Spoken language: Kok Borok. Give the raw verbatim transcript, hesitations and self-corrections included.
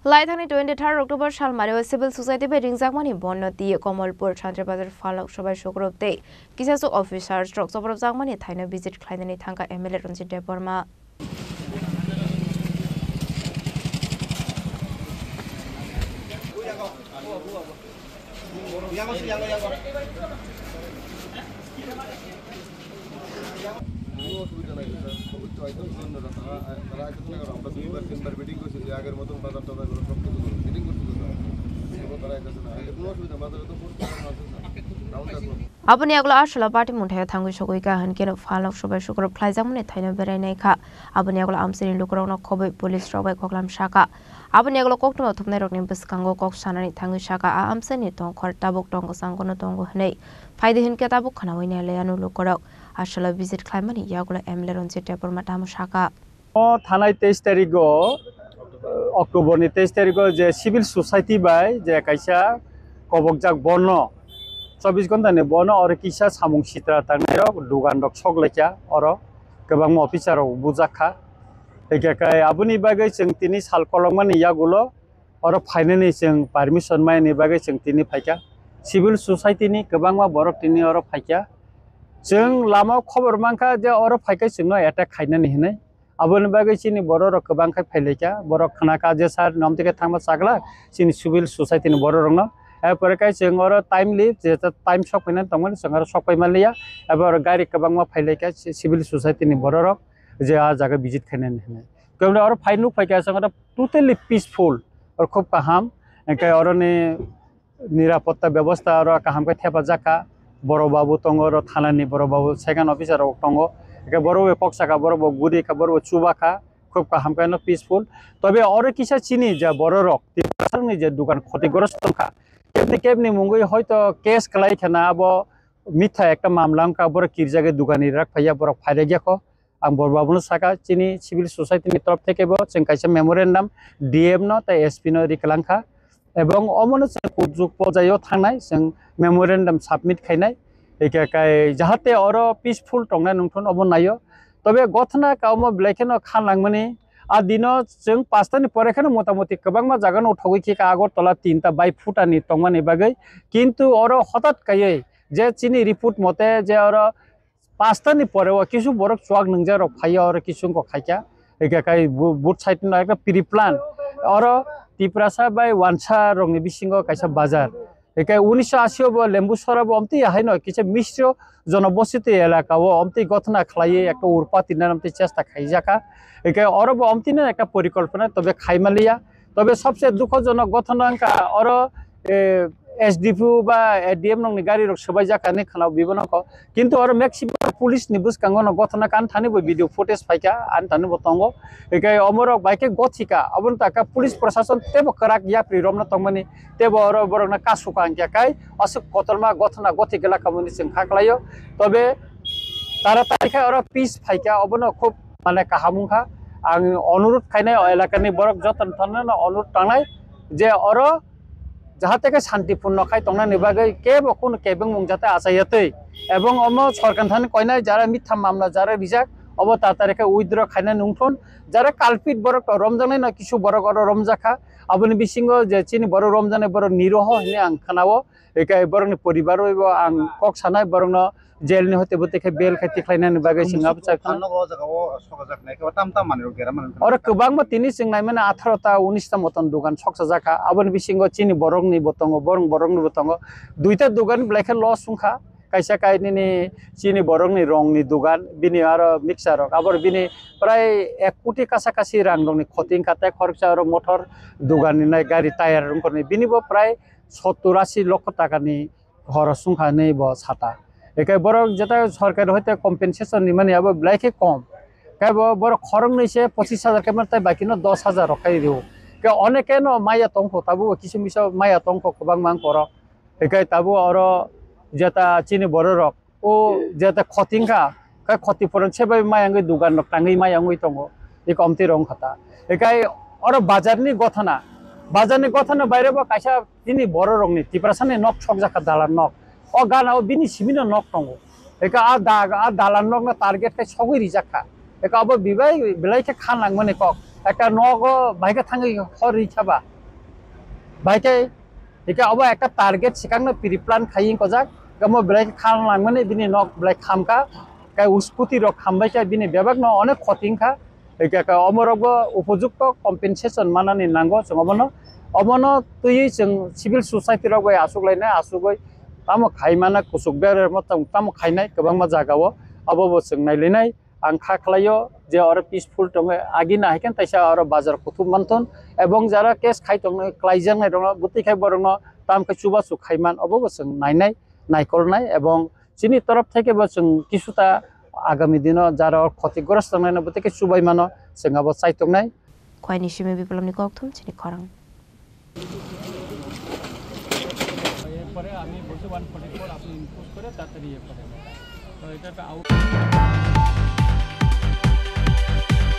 Lai thani twenty third October salmario civil society bai ringjakmani bonno twi Komolpur Santri Bazar Phalok Sobai Sukrop tei kisasuk officers rok chobrojakmani thaino visit khlainani thangkha M L A Ranjit Debbarma. Aboni yagulo Arshila party mungthaio thangwi sogwi kha, hinkhe no Phalok Sobai Sukrop khlaijakmani thaino berai naikha. Aboni yagulo amchaini lukurokno khobwi police rok bai koklam sakha. Aboni yagulo koktwma thumnairokni bwskango kok sanani thangwi sakha, a amchaini tongkhor tabuk tong kwchangno tongo hwnwi. Phaidi hinkhe tabuk khwnawi nailaianw lukurok. Arshila visit khlaimani yagulo M L A Ranjit Debbarma tamo sakha. O thanai teis tarigo, October ni teis tarigo je civil society bai je kaisa kobokjak bono, chobbish ghonta ni bono oro kisa samung sitra tangnairok, dugan rok sok laikha, oro kwbangma officer rok bujak kha. Hingkhe kai aboni bagwi chwng tini sal kolokmani yagulo oro phainani chwng permission maini bagwi chwng tini phaikha. Civil society ni kwbangma borok tini oro phaikha. Chwng lama o khobor mankha je oro phaikhe chwngno attack khainani hinwi. Aboni bagwi chini borok rok kwbang khe phailaikha, borok khna kha je sir nomtwi khe thangma chakla chini civil society ni borok rokno. Erpore khe chwng oro timely je time sok phainani tongmani chwng oro sok pai manliya. Abo oro gari kwbangma phailaikha ci-, civil society ni borok rok je a jaga visit khainani hinwi. Kebo oro phai nuk phaikha chwng oro totally peaceful, oro khub kaham. Hingkhe oroni nirapotta bebosta oro kaham khe thepajak kha. Borok babu tongo, oro thanani borok babu, second officer rok tongo. Hingkhe borok bo kok saka, borok bo guri kha, borok bo chuba kha. Khub kaham khe no peaceful. Tobe oro kisa chini je borok rok, Tiprasa rokni je dukan khoti goros tongkha. Kebni kebni mungwi hoito case kwlai khena abo mitha ekta mamla wngkha, borok kirjagwi dukan ni rak phaiya, borok phailaikha kho. Ang borok babuno saka, chini civil society ni torof theke bo chwng kaisa memorandum D M no tei S P no ri kwlang kha, ebong omono chwng kujuk pojaio thangnai chwng memorandum submit khainai, hingkhe kai jahate oro peaceful tongnai nungthun obo naio. Tobe gothona ka omo belai kheno kha nangmani, a dino chwng pasta ni pore kheno motamoti kwbangma jaga no uthogwi khe ka Agartala tinta bai phutani tongmani bagwi, kintu oro hotat kaiwi je chini report mote je oro pasta ni pore o kisu borok chuak nungjak rok phaiya, oro kisu wngkha khaikha. Hingkhe kai bu-, both side no ekta pre-plan. Oro Tiprasa bai Wansa rokni bisingo kaisa bazar. Hingkhe unisho ashi o bo Lembu Sora bo omtwi haino kisa misro jonobositi elaka o omtwi gothona khlaiwi ekta urpati nani omtwi chesta khaijakha. Hingkhe oro bo omtwi no ekta porikolpona tobe khaimaliya. Tobe sobse dukhojonok gothona wngkha oro, eh, S D P O ba A D M nokni gari rok swbaijak hinwi khwnao bibo nokho. Kintu oro maximum police ni bwskango no gothona kan thani bo video footage phaikha, ani thani bo tongo. Hikai omorok bai khe gothika, aboni taka police prosason tebo kwrak yapri romno tongmani, tebo oro borokno kasuka hinkhe kai aswk kotorma gothona gothi gela kamani chwng kha khlaio. Tobe taratari khe oro peace phaikha, obono khub mane kaham wngkha. Ang onurut khainai o elakani borok jotono thangna no onurut tangnai je oro jahate khe santipurno khai tongnani bagwi kebo kunu kebengmung jate achaiya twi, ebong omo sorkar thani koinai jara mitha mamla jara rijak, obo tatari khe withdraw khainai nungthun. Jara culprit borok romjaknai no kisu borok oro romjakha, aboni bisingo je chini borok romjaknai borok niroho hinwi ang khnao. Hikai borokni poribar bai bo ang kok sanai, borokno jail ni hoite bo tei khe bail khai tikhlainani bagwi chwng abo chakha. Ang nogo o jaga o sokajak nai khe tam tam manwi rok dera manwi. Oro kwbangma tini chwng naimani atharo ta unis ta moton dugan sokchajak kha. Aboni bisingo chini borokni bo tongo, borok borokni bo tongo. Duita dugan belai khe loss wngkha. Kaisa kai nini chini borokni rongni dugan, bini aro mixer rok. Abor bini prai ek koti kasa kasi rang rokni khoti wngkha, tei khoroksa oro motor dugan ni nai gari tyre wngkha ni. Bini bo prai sottur ashi lokho taka ni khorok sungkha hinwi bo sata. Hinkhe borok jeta sorkar hoite compensation rimani abo belai khe kom. Khe bo borok khoroknwi se pochis hajar khe mano, tei baki no dos hajar rok khai rio. Khe oneke no maya tongkho, tabuk kisu misa maya tongkho kwbangma wngkha oro. Hinkhe tabuk oro jeta chini borok rok o jeta khoti wngkha, khe khoti phuran se bai maya wngwi dugan rok tangwi maya wngwi tongo. Eko omtwi rok wngkha ta. Hinkhe oro bazar ni gothana, bazar ni gothana baire bo kaisa Chini borok rokni Tiprasa ni nok sokjak kha dalan nok. O gana o bini simi no nok tongo. Eka a da, a dalan nok no target khai sogwi rijak kha. Eka abo bibai belai khe kha nangmani kok. Eka nogo bai khe thangwi hor ri kha ba. Bai khe, hikhe obo ekta target swkangno pre-plan khai wngkojak. Omo belai khe kham langmani bini nok belai kham kha. Kai uskuti rok kham bai khe bini bebak no onek khoti wngkha. Hikhe ka omo rok bo upojukto compensation manani nango chwng obono. Obono twiwi chwng civil society rok bai aswk lainai aswkgwi tamo khai mana kuchuk berermo tamo khainai kwbangma jagao. Obo bo chwng nailainai. Ang kha khlaio je oro peaceful tongo, agi nahikhe taisa oro bazar kuthum manthon, ebong jara case khai tongnai, klaijaknai rokno, bwtwi khai borokno tam khe chubachu khaiman, obo bo chwng nainai, naikolnai, ebong chini torof theke bo chwng kisuta agami dino jara o khotigrosto tongnai no bwtwi khe chubai mano, chwng abo chai tongnai. Khwaini simi Biplopni kokthum chini khorang. এরপরে আমি বলছি one forty four, আপনি ইনফোর্স করে তাড়াতাড়ি ইয়ে করেন। তো এটা একটা আউট